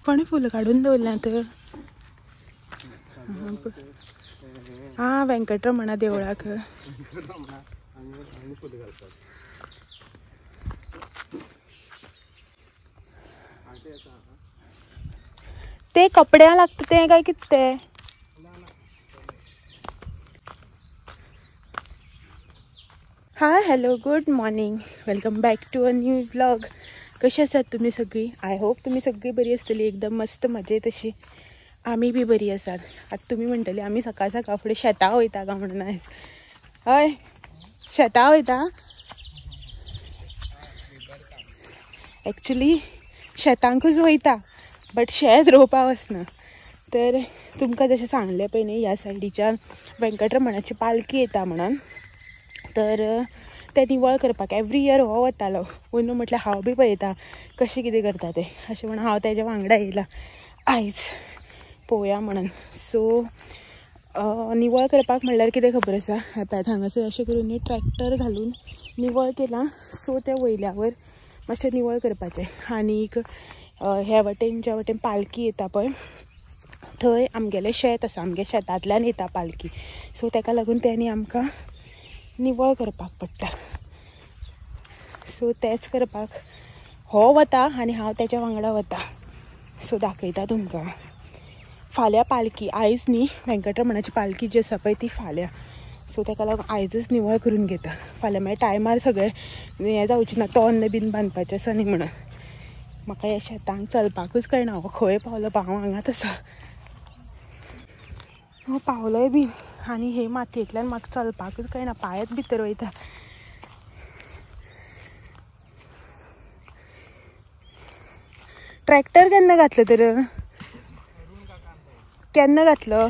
कोणें फुलां काडून दवरल्यां तर? आं, वेंकटरमणा देवळाक. ते कपड्या लागता ते काय कितें ते? Hi, hello, good morning, welcome back to a new vlog. कशी आसात तुमी सगळीं? I hope तुमी सगळीं बरी आसतली, एकदम मस्त मजेत अशी. आमी बी बरी आसात. आतां तुमी म्हणटली आमी सकाळ सकाळ फुडें शेतां वयता काय म्हणून. आयज हय शेतां वयता. एक्चुली शेतांकूच वयता, बट शेत रोवपाक वचना. तर तुमकां जशें सांगलें पळय न्ही, ह्या सायडीच्यान वेंकटरमणाची पालखी येता म्हणून, तर तें निवळ करपाक एवरी इयर हो वतालो. अंदू म्हटल्यार हांव बी पळयता कशें कितें करता तें, अशें म्हणून हांव तेज्या वांगडा येयलां आयज पळोवया म्हणून. सो निवळ करपाक म्हणल्यार कितें खबर आसा, पळयात हांगासर अशें करून न्ही ट्रॅक्टर घालून निवळ केलां. सो तें वयल्यावर मातशें निवळ करपाचें. आनीक ह्या वटेन ज्या वटेन पालखी येता पळय थंय आमगेलें शेत आसा, आमगे शेतांतल्यान येता पालखी. सो तेका लागून तें आमकां निवळ करपाक पडटा. सो तेंच करपाक हो वता आनी हांव तेच्या वांगडा वता. सो दाखयता तुमकां फाल्यां पालखी. आयज न्ही, वेंकटरमणाची पालखी जी आसा पळय ती फाल्यां. सो तेका लागून आयजच निवळ करून घेता. फाल्यां मागीर टायमार सगळें हें जावचें ना, तोन्न बीन बांदपाचें आसा न्ही म्हणून. म्हाका ह्या शेतांक चलपाकूच कळना, हो खंय पावलो हांव हांगाच आसा. हांव पावलोय बीन आनी हे मातयेंतल्यान म्हाका चलपाकूच कळना, पांयच भितर वयता. ट्रॅक्टर केन्ना घातलं तर? केन्ना घातलं?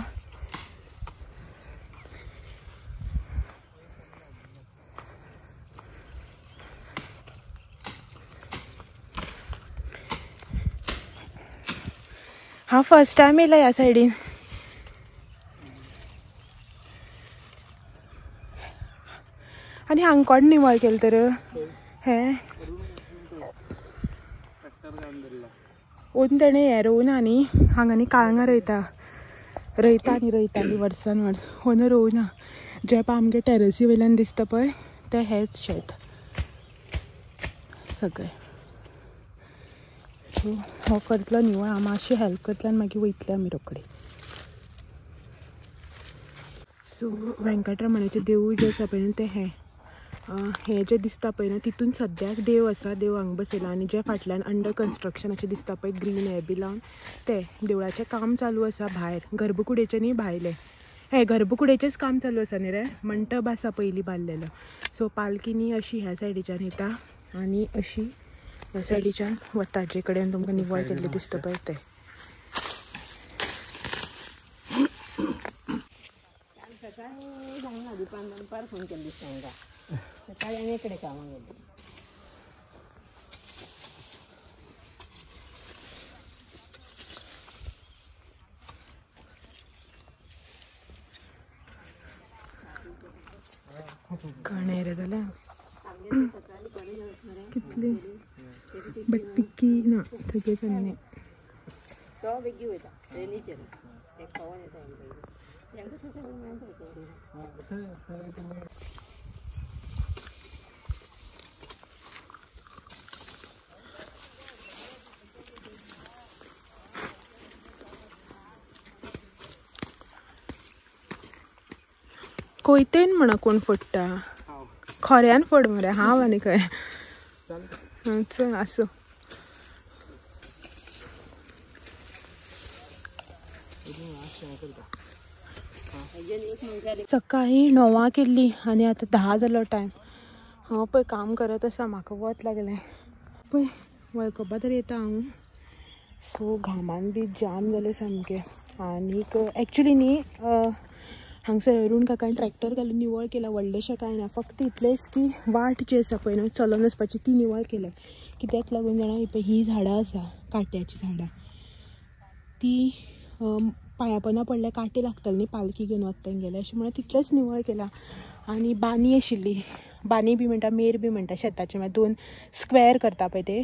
हांव फर्स्ट टायम येयला ह्या सायडीन. आनी हांगा कोण निवळ केलें तर? हें ओन तेणें हें रोवना न्ही, हांगा न्ही काळंगां रोयता रोयता आनी रोयता न्ही वर्सान वर्स. ओन रोवना. जें पळय आमगे टॅरसी वयल्यान दिसता पळय तें हेंच शेत सगळें. सो हो करतलो निवळ, हांव मातशी हेल्प करतलो आनी मागीर वयतले आमी रोखडी. सो वेंकटरमणाचें देवूळ जें आसा पळय तें हें हें जें दिसता पळय ना तितून सद्याक देव आसा, देव हांगा बसयला. आनी जें फाटल्यान अंडर कन्स्ट्रक्शन अशें दिसता पळय ग्रीन हें बी लावन, तें देवळाचें काम चालू आसा भायर. गर्भकुडीचें न्ही, भायलें हें गर्भकुडीचेंच काम चालू आसा न्ही रे. मंटप आसा पयलीं बांदलेलो. सो पालखी न्ही अशी ह्या सायडीच्यान येता आनी अशी ह्या सायडीच्यान वता, जे कडेन तुमकां निवळ केल्लें दिसता पळय तें. सकाळी आनी इकडे कामाक गेली. कणेर जाल्या कितली बट पिक्की ना सगळे कन्ने. तो बेगी वयता ट्रेनीचेर पवन येता. कोयतेन म्हणा कोण फोडटा, खऱ्यान फोड मरे. हांव आनी खंय चल आसूं. सकाळी 9 केल्ली आनी आतां 10 जालो टायम. हांव पळय काम करत आसा, म्हाका वत लागलें पळय वळखपा तरी येता हांव. सो घामान बी जाम जालें सामकें. आनीक एक्चुली न्ही हांगसर अरुण काकान ट्रॅक्टर घालून निवळ केला, व्हडलेशें कांय ना, फक्त इतलेंच की वाट जी आसा पळय न्हू चलोन वचपाची ती निवळ केल्या. कित्याक लागून जाणा, पळय ही झाडां आसा कांट्याचीं झाडां, ती पांयापोना पडल्यार कांटे लागतले न्ही पालखी घेवन वता तेंगेले, अशें म्हणून तितलेंच निवळ केलां. आनी बानी आशिल्ली, बानी बी म्हणटा, मेर बी म्हणटा शेताचे, मागीर 2 स्क्वेर करता पळय ते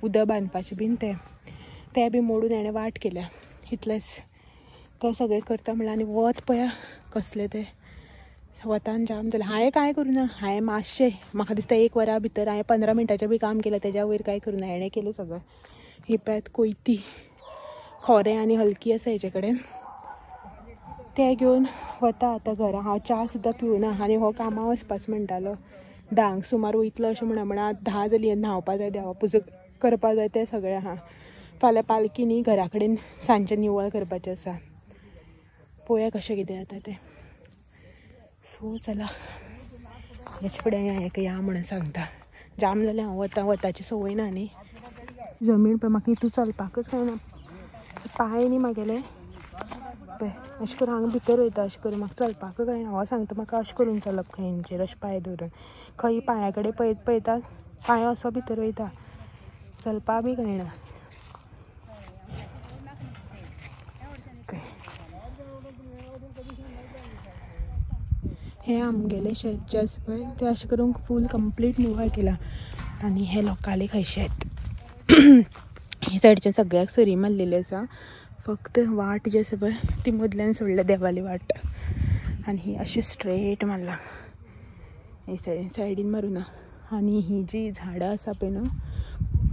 उदक बांदपाचें बीन, तें ते बी मोडून हेणें वाट केल्या. इतलेंच तें सगळें करता म्हणल्यार. आनी वत पळया कसलें तें वतान जाम जालें. हांवें कांय करूं ना, हांवें मातशें म्हाका दिसता 1 वरा भितर हांवें 15 मिनटाचें बी काम केलें, तेज्या वयर कांय करूं ना. हेणें केलें सगळें. ही पळयात कोयती खोरें आनी हलकी आसा हेजे कडेन, तें घेवन वता आतां घरा. हांव च्या सुद्दां पिवना आनी हो कामां वचपाचो म्हणटालो. 10 सुमार वयतलो अशें म्हणा, म्हणा 10 जाली, न्हांवपा जाय, देवा पुजा करपा जाय, तें सगळें आहा. फाल्यां पालकी न्ही घरा कडेन सांजचें निवळ करपाचें आसा. पळोवया कशें कितें जाता तें. सो चला हेच फुडें हेका या म्हणून सांगता. जाम जालें हांव वता, वताची संवय ना न्ही. जमीन पळय म्हाका हितून चलपाकच कांय ना, पांय न्ही म्हागेले पळय अशें करून हांगा भितर वयता, अशें करून म्हाका चलपाक कांय ना. हो सांगता म्हाका अशें करून चलप खंय हेंचेर अशें पांय दवरून, खंय पांया कडेन पळयत पळयता पांय असो भितर वयता, चलपा बी कांय ना. हें आमगेलें शेत जें आसा पळय तें अशें करून फूल कंप्लीट निवळ केलां. आनी हे लोकांले खंय शेत हे सायडीच्यान सगळ्याक सरी मारलेली आसा, फक्त वाट जी आसा पळय ती मदल्यान सोडल्या, देवाली वाट. आनी ही अशें स्ट्रेट मारला हे सायडीन, सायडीन मारूना. आनी ही जी झाडां आसा पळय न्हू,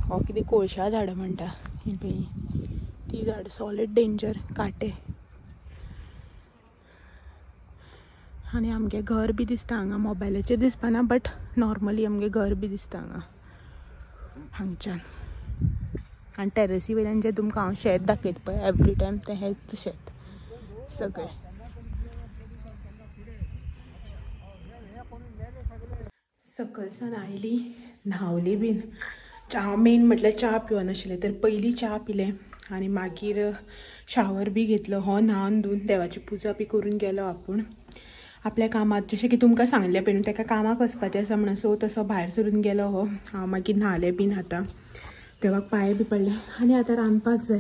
हो कितें कोळशा झाडां म्हणटा ही पळय, ती झाडां सॉलीड डेंजर कांटे. आनी आमगे घर बी दिसता हांगा, मोबायलाचेर दिसपाना बट नॉर्मली आमगे घर बी दिसता हांगा हांगच्यान. आनी टेरसी वयल्यान जें तुमकां हांव शेत दाखयता पळय एवरी टायम, तें हेंच शेत सगळें. सकयल सान आयली, न्हांवली बीन, च्या मेन म्हटल्यार च्या पिवनाशिल्लें तर पयलीं च्या पिलें आनी मागीर शावर बी घेतलो. हो न्हावन धुवन देवाची पुजा बी करून गेलो आपूण आपल्या कामात, जशें की तुमकां सांगलें पळय न्हू ताका कामाक वचपाचें आसा म्हणून. सो तसो भायर सरून गेलो हो. हांव मागीर न्हालें बीन, आतां देवाक पांय बी पडले आनी आतां रांदपाक जाय.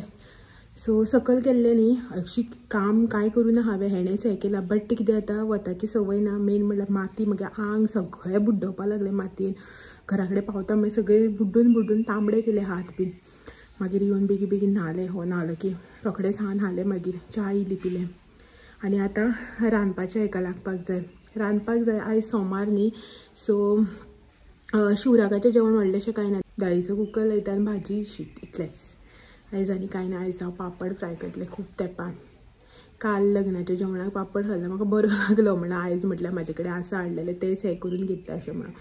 सो सकयल गेल्लें न्ही, अशी काम कांय करूं ना हांवें, हेणेंच हें केलां. बट कितें जाता वताची संवय ना, मेन म्हणल्यार माती म्हगे आंग सगळें बुड्डोवपा लागलें मातयेन. घरा कडेन पावता मागीर सगळें बुड्डून बुड्डून तांबडे केले हात बीन. मागीर येवन बेगीन बेगीन न्हालें, हो न्हालो की रोखडेंच हांव न्हालें, मागीर च्या इल्ली पिलें. आनी आतां रांदपाचें हेका लागपाक जाय, रांदपाक जाय. आयज सोमार न्ही, सो शिवराकाचें जेवण व्हडलेंशें कांय ना, दाळीचो कुकर लायता आनी भाजी शीत इतलेंच. आयज आनी कांय ना. आयज हांव पापड फ्राय करतलें खूब तेंपान. काल लग्नाच्या जेवणाक पापड खाल्लो, म्हाका बरो लागलो म्हणून आयज म्हटल्यार म्हाजे कडेन आसा हाडलेलें तेंच हें करून घेतलें, अशें म्हणून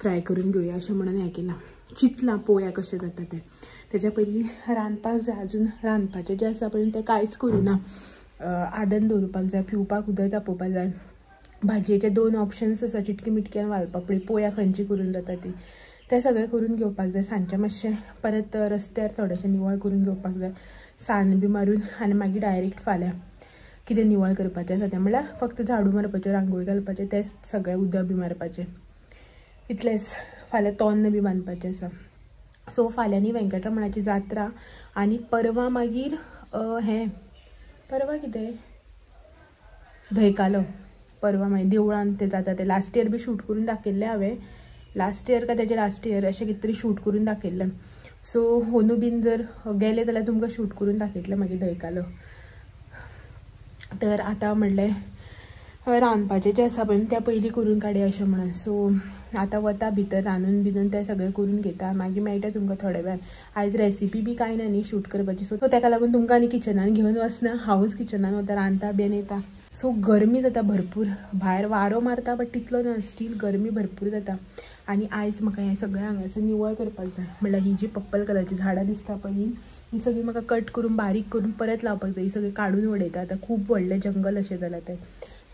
फ्राय करून घेवया अशें म्हणून हें केलां. चिंतलां पळोवया कशें जाता तें. तेच्या पयलीं रांदपाक जाय. अजून रांदपाचें जें आसा पळय तें कांयच करूं ना. आदन दवरपाक जाय, पिवपाक उदक तापोवपाक जाय. भाजयेचे 2 ऑप्शन्स आसा, चिटकी मिटकी आनी वालपापडी, पळोवया खंयची करून जाता ती. तें सगळें करून घेवपाक जाय. सांजचें मातशें परत रस्त्यार थोडेशें निवळ करून घेवपाक जाय, सान्न बी मारून. आनी मागीर डायरेक्ट फाल्यां कितें निवळ करपाचें आसा तें म्हणल्यार फक्त झाडू मारपाचें, रांगोळी घालपाचें, तें सगळें उदक बी मारपाचें, इतलेंच. फाल्यां तोन्न बी बांदपाचें आसा. सो फाल्यां न्ही वेंकटरमणाची जात्रा आनी परवां मागीर हें परवां कितें धंयकालो, परवां मागीर देवळान तें जाता तें. लास्ट इयर बी शूट करून दाखयल्लें हांवें, लास्ट इयर काय तेजें लास्ट इयर अशें कितें तरी शूट करून दाखयल्लें. सो होनू बीन जर गेले जाल्यार तुमकां शूट करून दाखयतलें मागीर धंयकालो. तर आतां म्हणलें रांदपाचें जें आसा पळय तें पयलीं करून काडया अशें म्हणून. सो आतां वता भितर रांदून बिनून तें सगळें करून घेता, मागीर मेळटा तुमकां थोड्या वेळान. आयज रेसिपी बी कांय ना न्ही शूट करपाची, सो ताका लागून तुमकां आनी किचनान घेवन वचना, हांवूच किचनान वता रांदता बी आनी येता. सो गरमी जाता भरपूर, भायर वारो मारता बट तितलो ना, स्टील गरमी भरपूर जाता. आनी आयज म्हाका हें सगळें हांगासर निवळ करपाक जाय. म्हणल्यार ही जी पर्पल कलरची झाडां दिसता पळय ही सगळी म्हाका कट करून बारीक करून परत लावपाक जाय. ही सगळी काडून उडयता आतां, खूब व्हडलें जंगल अशें जालां तें.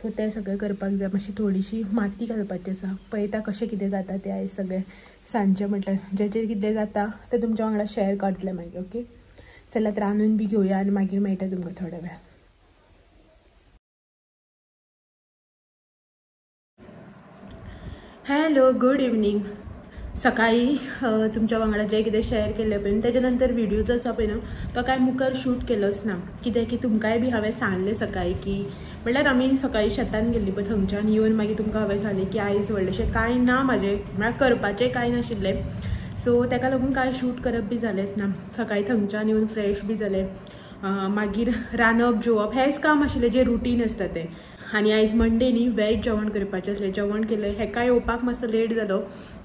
सो तें सगळें करपाक जाय. मातशी थोडीशी माती घालपाची आसा, पळयता कशें कितें जाता तें आयज सगळें सांजचें म्हटल्यार जेचेर कितें जाता तें तुमच्या वांगडा शेअर करतलें मागीर. ओके चलात रांदून बी घेवया आनी मागीर मेळटा तुमकां थोड्या वेळान. Hello good evening. सकाळी तुमच्या वांगडा जें कितें शेअर केल्लें पळय तेच्या नंतर व्हिडिओ जो आसा पळय न्हू तो कांय मुखार शूट केलोच ना, कित्याक की तुमकांय बी हांवें सांगलें सकाळी की म्हणल्यार आमी सकाळी शेतान गेल्ली पळय थंयच्यान येवन मागीर तुमकां हांवें सांगलें की आयज व्हडलेशें कांय ना म्हाजें, म्हळ्यार करपाचें कांय नाशिल्लें. सो ताका लागून कांय शूट करप बी जालेंच ना. सकाळी थंयच्यान येवन फ्रेश बी जालें, मागीर रांदप जेवप हेंच काम आशिल्लें जें रुटीन आसता तें. आनी आयज मंडे न्ही, वेज जेवण करपाचें आसलें, जेवण केलें. हेका येवपाक मातसो लेट जालो,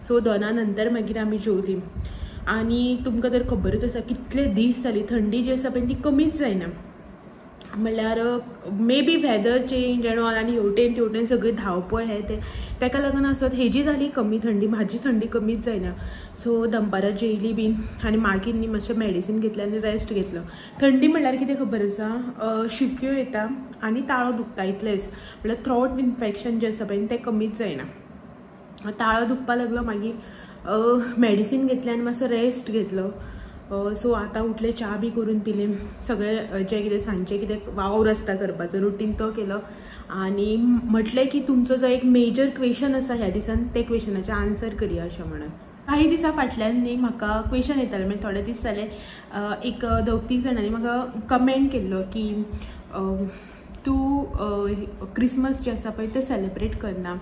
सो 2 नंतर मागीर आमी जेवलीं. आनी तुमकां तर खबरूच आसा कितले दीस जाली थंडी जी आसा पळय ती कमीच जायना, म्हणल्यार maybe weather change and all, आनी हेवटेन तेवटेन सगळी धांवपळ हें तें, ताका लागून आसत हेजी जाली कमी थंडी, म्हाजी थंडी कमीच जायना. सो दनपारां जेयली बीन आनी मागीर न्ही मातशें मेडिसीन घेतलें आनी रेस्ट घेतलो. थंडी म्हणल्यार कितें खबर आसा, शिक्यो येता आनी ताळो दुखता इतलेंच, म्हणल्यार थ्रोट इन्फेक्शन जें आसा पळय तें कमीच जायना. ताळो दुखपाक लागलो, मागीर मेडिसीन घेतलें आनी मातसो रेस्ट घेतलो. सो आतां उठले, च्या बी करून पिले, सगळें जें कितें सांजचें कितें वावर आसता करपाचो रुटीन तो केलो. आनी म्हटलें की तुमचो जो एक मेजर क्वेशन आसा ह्या दिसान ते क्वेशनाचें आन्सर करया अशें म्हणून. काही दिसां फाटल्यान न्ही म्हाका क्वेशन येतालें, म्हणजे थोडे दीस जाले एक 2-3 जाणांनी म्हाका कमेंट केल्लो की तूं क्रिसमस जें आसा पळय तें सेलेब्रेट करना,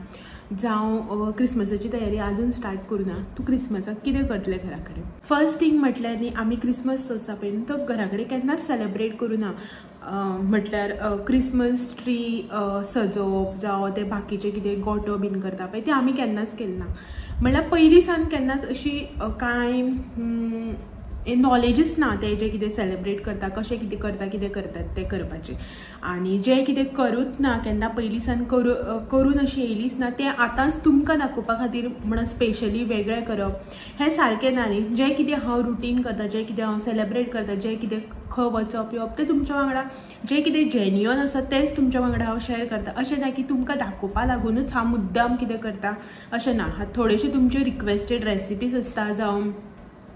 जावं क्रिसमसाची तयारी आजून स्टार्ट करूना, तूं क्रिसमसाक कितें करतलें घरा कडेन. फर्स्ट थींग म्हटल्यार न्ही आमी क्रिसमस जो आसा पळय न्ही तो घरा कडेन केन्नाच सेलेब्रेट करूना. म्हटल्यार क्रिसमस ट्री सजोवप जावं ते बाकीचे कितें गोटो बीन करता पळय ते आमी केन्नाच केलें ना. म्हणल्यार पयलीं सावन केन्नाच अशी कांय नॉलेजच ना ते जे कितें सेलेब्रेट करता, कशें कितें करता, कितें करतात तें करपाचें. आनी जें कितें करूच ना केन्ना पयलीं सावन करून अशी येयलीच ना तें आतांच तुमकां दाखोवपा खातीर म्हणून स्पेशली वेगळें करप हें सारकें ना न्ही. जें कितें हांव रुटीन करता, जें कितें हांव सेलेब्रेट करता, जें कितें खंय वचप येवप तें तुमच्या वांगडा, जें कितें जेन्युअन आसा तेंच तुमच्या वांगडा हांव शेअर करता. अशें ना की तुमकां दाखोवपा लागूनच हांव मुद्दाम कितें करता अशें ना. थोडेशे तुमचे रिक्वेस्टेड रेसिपीज आसता जावं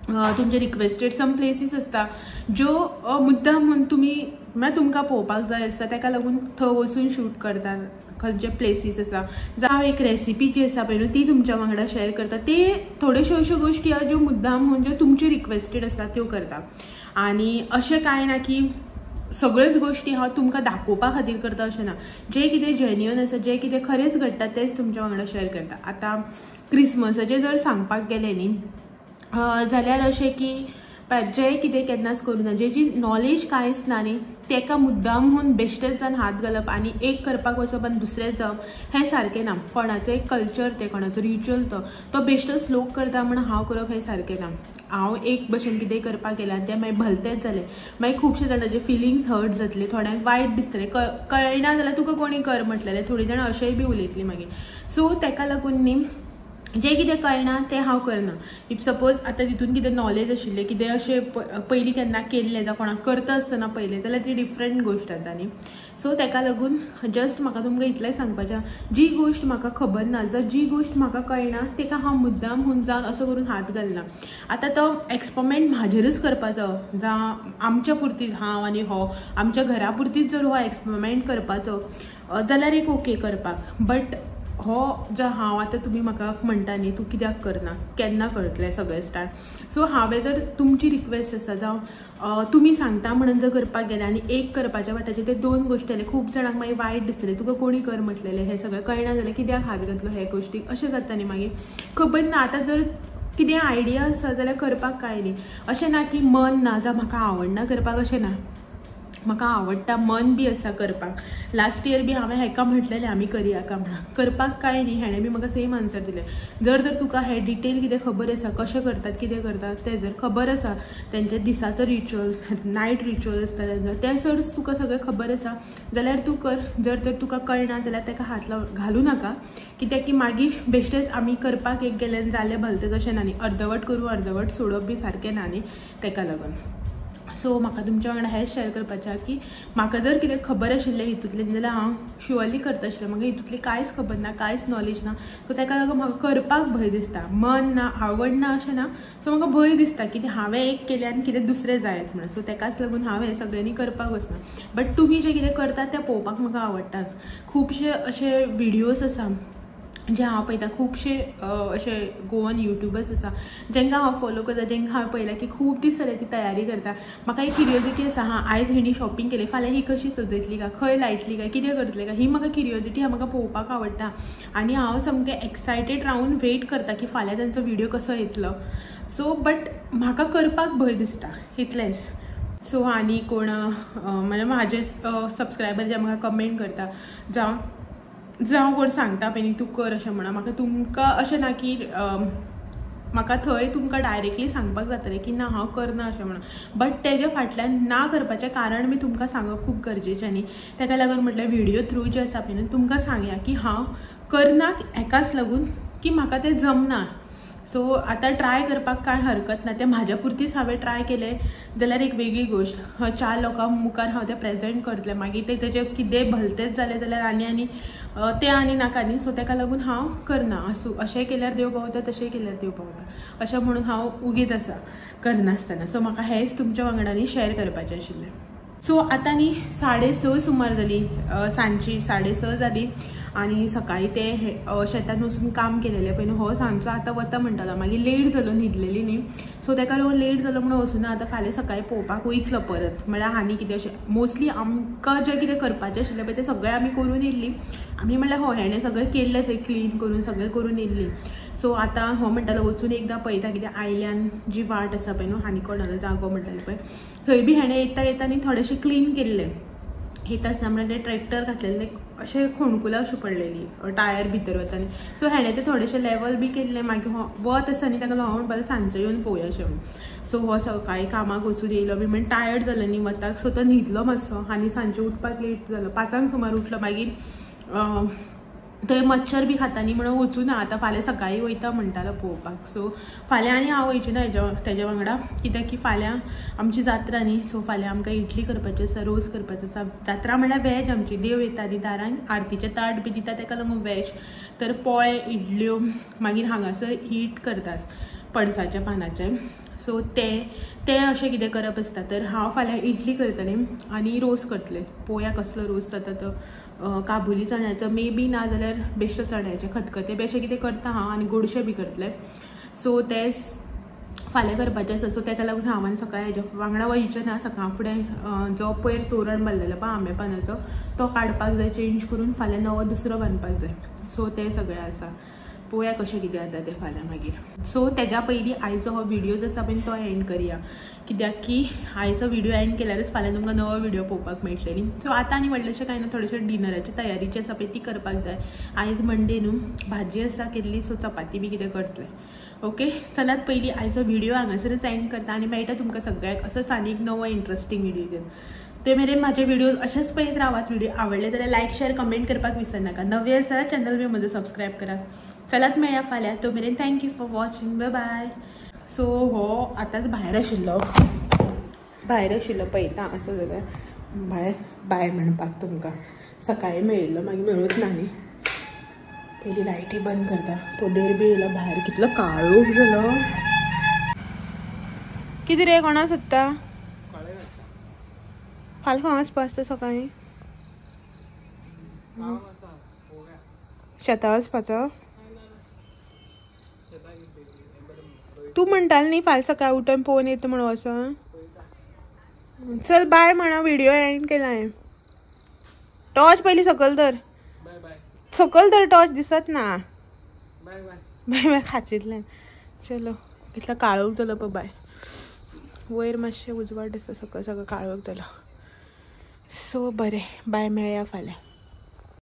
तुमचे रिक्वेस्टेड सम प्लेसीस आसता ज्यो मुद्दाम म्हूण तुमी म्हळ्यार तुमकां पळोवपाक जाय आसता, ताका लागून थंय वचून शूट करता. खंयचे प्लेसीस आसा जावं एक रेसिपी जी आसा पळय न्हू ती तुमच्या वांगडा शेअर करता. ते थोड्योश्यो अश्यो गोश्टी आहा ज्यो मुद्दाम म्हूण ज्यो तुमच्यो रिक्वेस्टेड आसा त्यो करता. आनी अशें कांय ना की सगळ्योच गोश्टी हांव तुमकां दाखोवपा खातीर करता अशें ना. जें कितें जेन्युअन आसा, जें कितें खरेंच घडटा तेंच तुमच्या वांगडा शेअर करता. आतां क्रिसमसाचें जर सांगपाक गेलें न्ही जाल्यार अशें की जें कितें केन्नाच करूं ना, जेजी नॉलेज कांयच ना न्ही तेका मुद्दाम म्हूण बेश्टेच जावन हात घालप आनी एक करपाक वचप आनी दुसरेंच जावप हें सारकें ना. कोणाचो एक कल्चर तें, कोणाचो रिच्युअल तो, तो बेश्टोच लोक करता म्हण हांव करप हें सारकें ना. हांव एक भशेन कितें करपाक गेलें आनी तें मागीर भलतेंच जालें, मागीर खुबशे जाणांचे फिलिंग्स हर्ट जातले, थोड्यांक वायट दिसतलें, कळना जाल्यार तुका कोणी कर म्हटलेलें, थोडीं जाणां अशेंय बी उलयतलीं मागीर. सो तेका लागून न्ही जें कितें कळना तें हांव करना. If suppose आतां तितून कितें नॉलेज आशिल्लें, कितें अशें पयलीं केन्ना केल्लें जावं कोणाक करता आसतना पयलें जाल्यार ती डिफरंट गोश्ट जाता न्ही. सो तेका लागून जस्ट म्हाका तुमकां इतलें सांगपाचें, जी गोश्ट म्हाका खबर ना जावं जी गोश्ट म्हाका कळना तेका हांव मुद्दाम हून जावन असो करून हात घालना. आतां तो एक्सपेरिमेंट म्हाजेरूच करपाचो जावं आमच्या पुरतीच, हांव आनी हो आमच्या घरा पुरतीच जर हो एक्सपेरिमेंट करपाचो जाल्यार एक ओके करपाक, बट हो जो हांव आतां तुमी म्हाका म्हणटा न्ही तूं कित्याक करना, केन्ना करतलें सगळें स्टार्ट. सो हांवें जर तुमची रिक्वेस्ट आसा जावं तुमी सांगता म्हणून जर करपाक गेलें आनी एक करपाच्या वाट्याचेर ते दोन गोश्टी जाले, खूब जाणांक मागीर वायट दिसतलें, तुका कोणी कर म्हटलेलें, हें सगळें कळना जालें कित्याक हात घातलो हे गोश्टीक, अशें जाता न्ही. मागीर खबर ना आतां जर कितें आयडिया आसा जाल्यार करपाक कांय न्ही. अशें ना की मन ना जावं म्हाका आवडना करपाक, अशें ना, म्हाका आवडटा, मन बी आसा करपाक. लास्ट इयर बी हांवें हेका म्हटलेलें आमी करया का म्हणून, करपाक कांय न्ही, हेणें बी म्हाका सेम आन्सर दिलें. जर तर तुका हें डिटेल कितें खबर आसा, कशें करतात कितें करतात तें जर खबर आसा, तेंच्या दिसाचो रिच्युअल्स नायट रिच्युअल आसता तेंचो, तें जर तुका सगळें खबर आसा जाल्यार तूं कर. जर तर तुका कळना जाल्यार तेका हात लाव घालूं नाका, कित्याक की मागीर बेश्टेच आमी करपाक एक गेलें जालें भलतें तशें ना न्ही, अर्दवट करूं अर्दवट सोडप बी सारकें ना न्ही, तेका लागून. सो म्हाका तुमच्या वांगडा हेंच शेअर करपाचें आहा की म्हाका जर कितें खबर आशिल्लें हितूंतलें जाल्यार हांव शुअरली करता आशिल्लें. म्हाका हितूंतली कांयच खबर ना, कांयच नॉलेज ना, सो तेका लागून म्हाका करपाक भंय दिसता. मन ना, आवड ना अशें ना, सो म्हाका भंय दिसता की हांवें एक केलें आनी कितें दुसरें जायत म्हणून. सो तेकाच लागून हांव हें सगळ्यांनी करपाक वचना. बट तुमी जें कितें करता तें पळोवपाक म्हाका आवडटा. खुबशे अशे विडियोज आसा जे हांव पळयता खुबशे अशे गोवन यूट्यूबर्स आसा जेंकां हांव फॉलो करता, जेंकां हांवें पळयलां की खूब दीस जाले ती तयारी करता. म्हाका एक क्युरियोजिटी आसा, हां आयज हेणी शॉपिंग केली, फाल्यां ही कशी सजयतली काय, खंय लायतली काय, कितें करतले काय, ही म्हाका क्युरियोजिटी आहा, म्हाका पळोवपाक आवडटा. आनी हांव सामकें एक्सायटेड रावन वेट करता की फाल्यां तेंचो व्हिडियो कसो येतलो. सो बट म्हाका करपाक भंय दिसता इतलेंच. सो आनी कोण म्हणजे म्हाजे सबस्क्रायबर जे म्हाका कमेंट करता जावं कोण सांगता पळय न्ही तूं कर अशें म्हणून, म्हाका तुमकां अशें ना की म्हाका थंय तुमकां डायरेक्टली सांगपाक जातलें की ना हांव करना अशें म्हणून, बट तेज्या फाटल्यान ना करपाचें कारण बी तुमकां सांगप खूब गरजेचें न्ही. तेका लागून म्हटल्यार व्हिडियो थ्रू जे आसा पळय न्ही तुमकां सांगया की हांव करना हेकाच लागून की म्हाका तें जमना. सो आतां ट्राय करपाक कांय हरकत ना, तें म्हाज्या पुरतीच हांवें ट्राय केलें जाल्यार एक वेगळी गोश्ट, चार लोकां मुखार हांव तें प्रेजेंट करतलें, मागीर तें तेजें कितेंय भलतेंच जालें जाल्यार आनी आनी तें आनी नाका न्ही. सो तेका लागून हांव करना. आसूं, अशें केल्यार देव पावता, तशें केल्यार देव पावता, अशें म्हणून हांव उगीत आसा करनासतना. सो म्हाका हेंच तुमच्या वांगडा न्ही शेअर करपाचें आशिल्लें. सो आतां न्ही 6:30 सुमार जाली, सांजची 6:30 जाली आनी सकाळीं ते शेतान वचून काम केलेलें पळय न्हू, हो सांजचो आतां वता म्हणटालो, मागीर लेट जालो, न्हिदलेली न्ही, सो तेका लागून लेट जालो म्हणून वचूना. आतां फाल्यां सकाळीं पळोवपाक वयतलो परत, म्हळ्यार आनी कितें अशें मोस्टली आमकां जें कितें करपाचें आशिल्लें पळय तें सगळें आमी करून येयल्ली. आमी म्हणल्यार हो हेणें सगळें केल्लें थंय क्लीन करून सगळें करून येयल्ली. सो आतां हो म्हणटालो वचून एकदां पळयता कितें आयल्यान जी वाट आसा पळय न्हू, आनी कोणालो जागो म्हणटालो पळय थंय बी हेणें येता येता न्ही थोडेशें क्लीन केल्लें. येता आसतना म्हणल्यार ते ट्रॅक्टर घातलेले अशें खोणकुलां अशीं पडलेली टायर भितर वचना. सो हेणें तें थोडेशें लेवल बी केल्लें. मागीर हो वत आसा न्ही ताका हांव म्हणपाक सांजचें येवन पळोवया अशें म्हणून. सो हो सकाळीं कामाक वचून येयलो बी म्हण टायर्ड जालो न्ही वताक, सो तो न्हिदलो मातसो आनी सांजचें उठपाक लेट जालो, 5 सुमार उठलो. मागीर थंय मच्छर बी खाता न्ही म्हणून वचूना, आतां फाल्यां सकाळीं वयता म्हणटालो पळोवपाक. सो फाल्यां आनी हांव वयचें ना तेज्या वांगडा, कित्याक की फाल्यां आमची जात्रा न्ही, सो फाल्यां आमकां इडली करपाची आसा, रोस करपाचो आसा. जात्रा म्हणल्यार वेज आमची, देव येता न्ही दारान, आरतीचें ताट बी दिता, तेका लागून वेज. तर पोळे, इडल्यो, मागीर हांगासर हीट करतात पणसाच्या पानाचें, सो ते अशें कितें करप आसता. तर हांव फाल्यां इडली करतलें आनी रोस करतलें, पळोवया कसलो रोस जाता तो, काबुली चण्याचो मे बी, ना जाल्यार बेश्टो चण्याचें खतखतें बी अशें कितें करता हांव, आनी गोडशें बी करतलें. सो तें फाल्यां करपाचें आसा. सो तेका लागून हांव आनी सकाळीं हेज्या वांगडा वयचें ना. सकाळ फुडें जो पयर तोरण बांदलेलो पळय आंबे पानाचो तो काडपाक जाय, चेंज करून फाल्यां नवो दुसरो बांदपाक जाय. सो तें सगळें आसा, पळोवया कशें कितें जाता तें फाल्यां मागीर. सो तेज्या पयलीं आयचो हो व्हिडियो जो आसा पळय तो एंड करया, कित्याक की आयचो व्हिडियो एंड केल्यारच फाल्यां तुमकां नवो व्हिडियो पळोवपाक मेळटले न्ही. सो आतां आनी व्हडलेशें कांय ना, थोडेशें डिनराची तयारी जी आसा पळय ती करपाक जाय. आयज मंडे न्हू, भाजी आसा केल्ली, सो चपाती बी कितें करतलें. ओके, चलात पयलीं आयचो व्हिडियो हांगासरच एंड करता आनी मेळटा तुमकां सगळ्यांक असोच आनी एक नवो इंट्रस्टींग व्हिडियो घेवन. ते मेरेन म्हाजे व्हिडियोज अशेंच पळयत रावात. व्हिडिओ आवडले जाल्यार लायक, शेअर, कमेंट करपाक विसरनाका. नवे आसा चॅनल बी म्हजो सबस्क्रायब करात. चलात मेळया फाल्यां, तो मेरेन thank you for watching, bye bye. So हो आतांच भायर आशिल्लो, पळयता आसो जाल्यार भायर बाय म्हणपाक तुमकां सकाळीं मेळिल्लो, मागीर मेळूच ना न्ही. पयलीं लायटी बंद करता, पदर बी येयलो भायर, कितलो काळोख जालो. कितें रे, कोणा सोदता? फाल्यां खंय वचपा आसता सकाळीं? शेता वचपाचो तूं म्हणटालें न्ही फाल्यां सकाळीं उठून पळोवन येता म्हणून वचोन. चल बाय म्हणा, व्हिडिओ एंड केला हांवें. टॉर्च पयलीं सकयल धर, सकयल धर, टॉर्च दिसत ना. बाय बाय खाचींतल्यान. चलो कितलो काळोख जालो पळय बाय, वयर मातशें उजवाड दिसता, सकयल सगळो काळोख जालो. सो बरें, बाय, मेळया फाल्यां.